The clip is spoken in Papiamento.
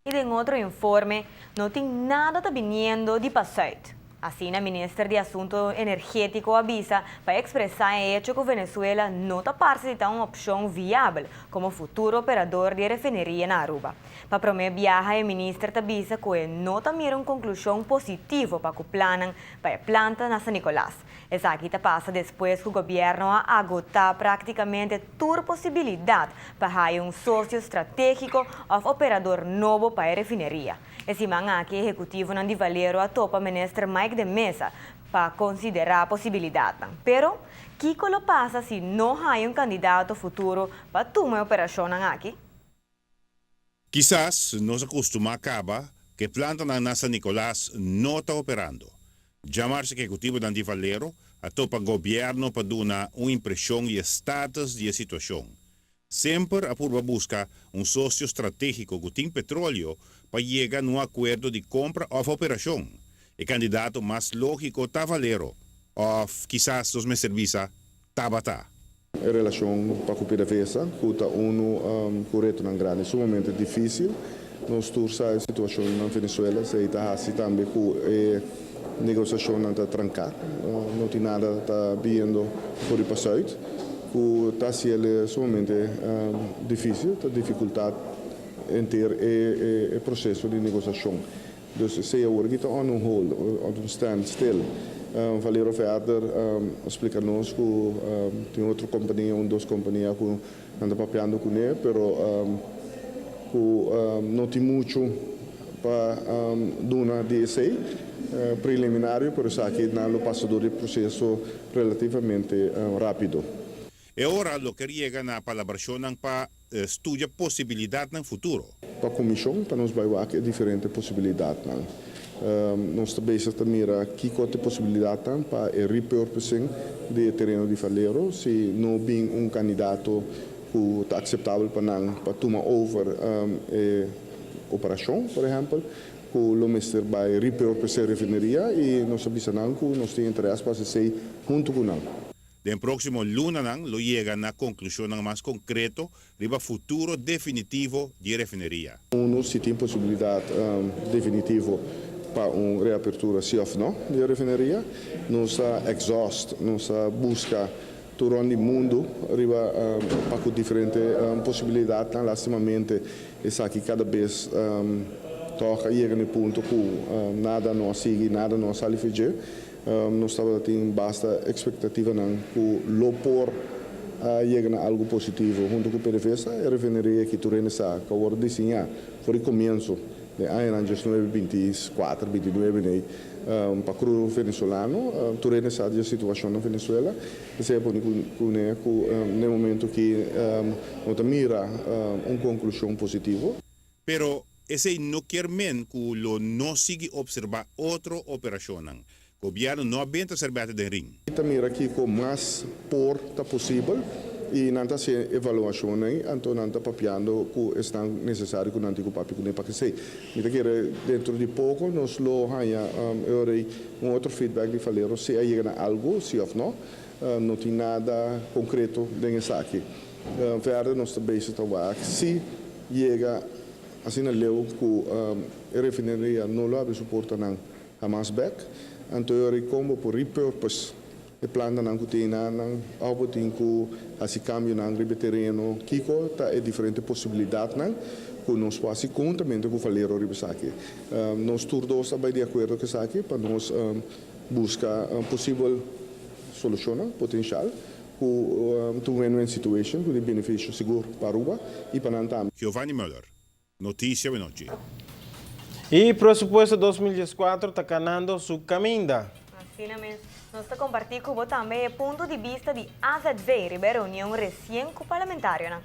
I den otro informe, no tin nada ta biniendo di pasùit. Asina minister di Asunto Energétiko a bisa pa ekspresá e echo ku Venezuela no ta parse di ta un opshon viabel komo futuro operador di e refineria na Aruba. Pa promé biaha e minister ta bisa ku e no ta mira un konklushon positivo pa ku plannan pa e planta na San Nicolas. Esaki ta pasa despues ku gobièrnu a agotá práktikamente tur posibilidat pa haya un sosio stratégiko òf operador nobo pa e refineria. E siman aki ehekutivonan di Valero a topa minister Mike de Meza pa konsiderá posibilidatnan. Pero, kiko lo pasa si no haya un kandidato futuro pa tuma e operashonnan aki? Kisas nos a kustumá kaba ku e plantanan na San Nicolas no ta operando. Djamars ehekutivonan di Valero a topa gobièrnu pa duna un impreshon di e status di e situashon. Semper a purba buska un sosio stratégiko ku tin petroleo pa yega na un akuerdo di kompra òf operashon. E kandidato mas lógiko ta Valero, òf kisas nos mester bisa tabata. E relashon pa ku PDVSA ku ta unu ku retonan grandi sumamente difísil. Nos tur sa e situashon na Venezuela, esei ta hasi tambe ku e negosiashonnan ta tranká. No tin nada ta biendo for di pasùit ku ta hasi el sumamente difísil, ta difikultá henter e proseso di negosiashon. Dus esei awor aki ta on un hold, on un stand still. Valero verder a splika nos ku tin otro kompania, un dos kompania ku nan ta papiando kuné, pero ku no tin muchu pa duna di esei preliminario, pero esaki nan lo pasa dor di proseso relativamente rápido. E ora lo ker yega na palabrashonnan pa studia posibilidatnan futuro. Pa komishon pa nos bai wak e diferente posibilidatnan. Nos ta bezig ta mira kiko ta e posibilidatnan pa e repurposing di e tereno di Valero si no bin un kandidato ku ta akseptabel pa nan pa tuma over e operashon, por ehèmpel, ku lo mester bai repurpose e refineria i nos a bisa nan ku nos tin interes pa hasi esei huntu ku nan. Den próksimo lunanan lo yega na konklushonnan mas konkreto riba futuro definitivo di e refineria. Unu, si tin posibilidat definitivo pa un reapertura si òf no di e refineria. Nos a exhaust, nos a buska tur rònt di mundu riba pa ku diferente posibilidatnan. Lastimamente esaki kada bes tòg a yega na e punto ku nada no a sigui, nada no a sali for dje. Nos tabata tin basta expectativanan cu lo por a yega na algo positivo hunto cu PDVSA. E refineria aki tur hende sa cu a worde diseña for di comienzo den añanan diesnuebe binticuater, bintinuebe nei pa crudo venezolano. Tur hende sa di e situacion na Venezuela. Esey a pone cune cu na e momento aki no ta mira un conclusion positivo. Pero esei no kier men ku lo no sigui opserbá otro operashonnan. Gobièrnu no a benta serbète den ring. Ta mira kiko mas por ta posibel i nan ta hasi evaluashonnan anto nan ta papiando ku esnan nesesario ku nan tin ku papia kuné pa kesei. Mi ta kere dentro di poko nos lo haña e ora ei un otro feedback di Valero si a yega na algu si òf no. No tin nada konkreto den esaki. Verder nos ta bezig ta wak si yega asina leu ku e refineria no lo habri su portanan hamas bek. Anto e ora ei kon bo por repurpose e plantanan ku tin einan òf bo tin ku hasi kambionan riba e tereno? Kiko ta e diferente posibilidatnan ku nos por hasi konhuntamente ku Valero riba esaki? Nos tur dos a bai di akuerdo ku esaki pa nos buska posibel solushonnan potenshal Ku ta un win-win situation ku tin benefisio sigur pa Aruba i pa nan tambe. Giovanni Muller, Noticia Awenochi. E presupuesto 2014 ta kanando su kaminda. Asina mes, nos ta kompartí ku bo tambe e punto di bista di AZV riba e reunion resien ku parlamentarionan.